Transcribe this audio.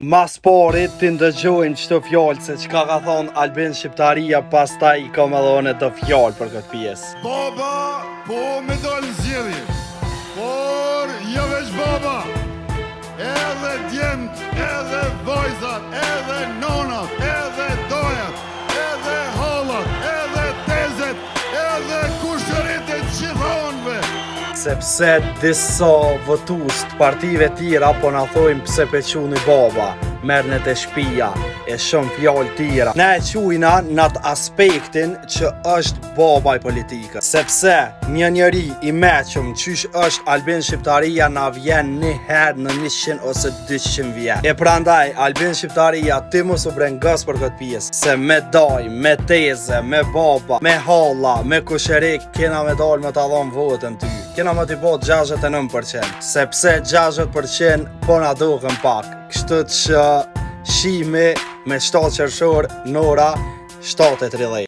Mas pari t'i ndëgjojmë qëto fjalë se çka ka thonë Albin Shqiptaria, pastaj i kam edhe unë do fjalë për këtë pjesë. Baba po me dalë në zgjedhje, por jo veç baba, edhe djemt, edhe vajzat, edhe nonat, edhe dajat, edhe hallat, edhe tezet, edhe kushërit e gjitha anëve. Sepse disa votues të partive tjera po na thojnë pse pe quni baba, merrne te shpia e shumë fjalë tjera. Ne e qujna në atë aspektin që është baba i politikës. Sepse një njeri i meqëm qysh është Albin Shqiptaria na vjen një herë në 100 ose 200 vjet. E prandaj Albin Shqiptaria ti mos u brengos për këtë pjesë, se me daj, me teze, me baba, me halla, me kushëri kena me dalë me ta dhonë votën ty. Kena me t'i bo 69%, sepse 60% po na duken pak. Kështu që shihmi me 7 qershor në ora 7.30.